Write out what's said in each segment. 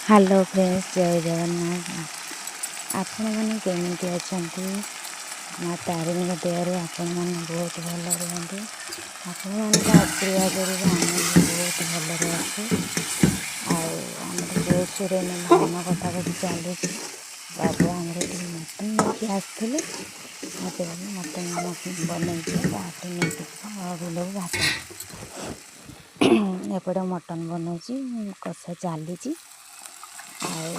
Hello friends, ଜୟ ଜଗନ୍ନାଥ। ଆପଣମାନେ କେମିତି ଅଛନ୍ତି? ମା ତାରିଣୀଙ୍କ ଦୟାରୁ ଆପଣମାନେ ବହୁତ ଭଲ ରୁହନ୍ତୁ। ଆପଣମାନଙ୍କ ଆଶୀର୍ବାଦରୁ ଆମେ ବି ବହୁତ ଭଲରେ ଅଛୁ। ଆଉ ଆମର ଜୋରସୋରରେ ଏଇନା ଧାନ କଟାକଟି ଚାଲିଛି। ବାବୁ ଆମର ଟିକେ ମଟନ୍ ନେଇକି ଆସିଥିଲେ। ମୋତେ କହିଲେ, ମଟନ୍ ବନେଇଦିଅ, ତାପରେ ନେଇକି ଯିବା ବିଲକୁ ଭାତ। ଏପଟେ ମଟନ୍ ବନଉଛି, କଷା ଚାଲିଛି। ଆଉ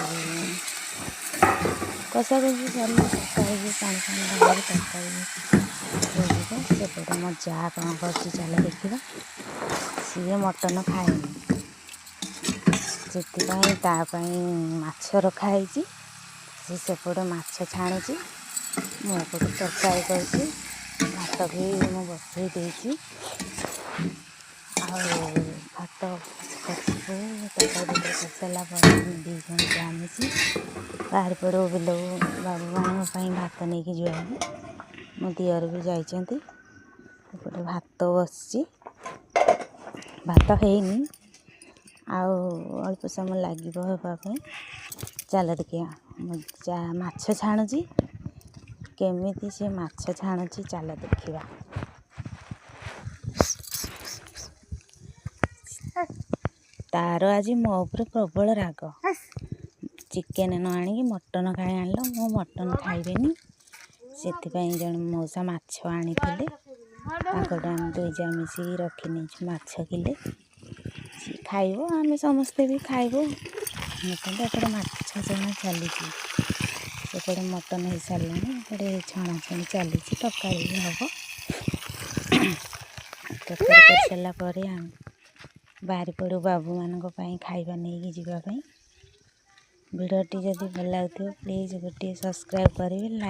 କଷାକଷି ସରିଲେ ତରକାରୀ ବି ପାଣି ଫାଣି ବାହାରି ତରକାରୀ ବି ହେଇଯିବ। ସେପଟେ ମୋ ଯାଆ କ'ଣ କରୁଛି, ଚାଲ ଦେଖିବା। ସିଏ ମଟନ୍ ଖାଏନି, ସେଥିପାଇଁ ତା ପାଇଁ ମାଛ ରଖା ହେଇଛି। ସେ ସେପଟେ ମାଛ ଛାଣୁଛି, ମୁଁ ଏପଟେ ତରକାରୀ କରୁଛି। ଭାତ ବି ମୁଁ ବସେଇ ଦେଇଛି। ଆଉ ଭାତ କରିବୁ, ତରକାରୀ ପତ୍ର କରିସାରିଲା ପରେ ଆମେ ଦୁଇ ଜଣ ଯାଆ ମିଶି ବାହାରି ପଡ଼ିବୁ ବିଲକୁ ବାବୁମାନଙ୍କ ପାଇଁ ଭାତ ନେଇକି ଯିବା ପାଇଁ। ମୋ ଦିଅର ବି ଯାଇଛନ୍ତି। ଏପଟେ ଭାତ ବସିଛି, ଭାତ ହେଇନି, ଆଉ ଅଳ୍ପ ସମୟ ଲାଗିବ ହେବା ପାଇଁ। ଚାଲ ଦେଖିବା, ମୋ ଯାଆ ମାଛ ଛାଣୁଛି। କେମିତି ସେ ମାଛ ଛାଣୁଛି, ଚାଲ ଦେଖିବା। ତାର ଆଜି ମୋ ଉପରେ ପ୍ରବଳ ରାଗ। ଚିକେନ୍ ନ ଆଣିକି ମଟନ୍ ଖାଇ ଆଣିଲ, ମୁଁ ମଟନ୍ ଖାଇବିନି। ସେଥିପାଇଁ ଜଣେ ମଉସା ମାଛ ଆଣିଥିଲେ, ତାଙ୍କଠୁ ଆମେ ଦୁଇ ଯା ମିଶିକି ରଖିନେଇଛୁ ମାଛ କିଲେ। ସିଏ ଖାଇବ, ଆମେ ସମସ୍ତେ ବି ଖାଇବୁ। ଦେଖନ୍ତୁ, ଏପଟେ ମାଛ ଛଣା ଚାଲିଛି, ସେପଟେ ମଟନ୍ ହେଇସାରିଲାଣି। ଏପଟେ ଛଣାଛଣି ଚାଲିଛି, ତରକାରୀ ବି ହେବ। ତରକାରୀ କରିସାରିଲା ପରେ ଆମେ ବାହାରି ପଡ଼ିବୁ ବାବୁମାନଙ୍କ ପାଇଁ ଖାଇବା ନେଇକି ଯିବା ପାଇଁ। ଭିଡ଼ିଓଟି ଯଦି ଭଲ ଲାଗୁଥିବ, ପ୍ଲିଜ୍ ଗୋଟିଏ ସବସ୍କ୍ରାଇବ୍ କରିବେ, ଲାଇକ୍